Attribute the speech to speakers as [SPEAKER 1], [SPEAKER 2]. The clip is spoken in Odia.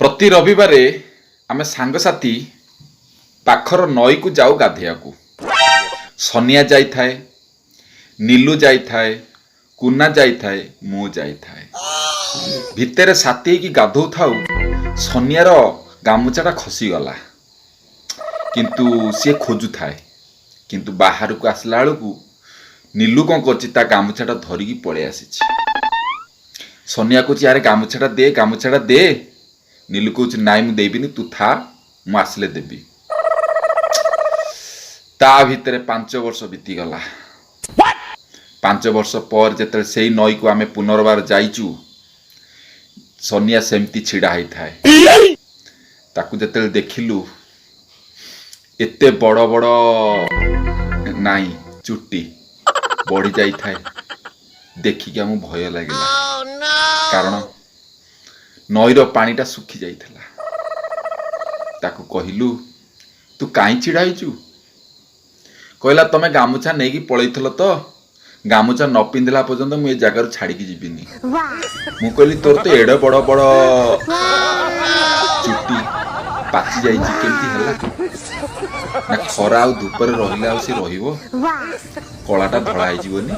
[SPEAKER 1] ପ୍ରତି ରବିବାରେ ଆମେ ସାଙ୍ଗସାଥି ପାଖର ନଈକୁ ଯାଉ ଗାଧେଇବାକୁ। ସନିଆ ଯାଇଥାଏ, ନୀଲୁ ଯାଇଥାଏ, କୁନା ଯାଇଥାଏ, ମୁଁ ଯାଇଥାଏ। ଭିତରେ ସାଥୀ ହେଇକି ଗାଧୋଉଥାଉ, ସନିଆର ଗାମୁଛାଟା ଖସିଗଲା। କିନ୍ତୁ ସିଏ ଖୋଜୁଥାଏ। କିନ୍ତୁ ବାହାରକୁ ଆସିଲା ବେଳକୁ ନୀଲୁ କ'ଣ କରିଛି, ତା ଗାମୁଛାଟା ଧରିକି ପଳେଇ ଆସିଛି। ସନିଆ କହୁଛି, "ଆରେ, ଗାମୁଛାଟା ଦେ, ଗାମୁଛାଟା ଦେ।" ନୀଲୁ କହୁଛି, "ନାଇଁ, ମୁଁ ଦେବିନି, ତୁ ଥା, ମୁଁ ଆସିଲେ ଦେବି।" ତା ଭିତରେ 5 ବର୍ଷ ବିତିଗଲା। 5 ବର୍ଷ ପରେ ଯେତେବେଳେ ସେଇ ନଈକୁ ଆମେ ପୁନର୍ବାର ଯାଇଛୁ, ସନିଆ ସେମିତି ଛିଡ଼ା ହେଇଥାଏ। ତାକୁ ଯେତେବେଳେ ଦେଖିଲୁ, ଏତେ ବଡ଼ ବଡ଼ ନାଇଁ ଚୁଟି ବଢ଼ି ଯାଇଥାଏ। ଦେଖିକି ଆମକୁ ଭୟ ଲାଗିଲା, କାରଣ ନଈର ପାଣିଟା ଶୁଖି ଯାଇଥିଲା। ତାକୁ କହିଲୁ, "ତୁ କାହିଁ ଛିଡ଼ା ହେଇଛୁ?" କହିଲା, "ତମେ ଗାମୁଛା ନେଇକି ପଳେଇଥିଲ ତ, ଗାମୁଛା ନ ପିନ୍ଧିଲା ପର୍ଯ୍ୟନ୍ତ ମୁଁ ଏ ଜାଗାରୁ ଛାଡ଼ିକି ଯିବିନି।" ମୁଁ କହିଲି, "ତୋର ତ ଏଡ଼େ ବଡ଼ ବଡ଼ ଚୁଟି ପାଚି ଯାଇଛି, କେମିତି ହେଲା?" ନା, ଖରା ଆଉ ଧୂପରେ ରହିଲେ ଆଉ ସେ ରହିବ? କଳାଟା ଧଳା ହେଇଯିବନି?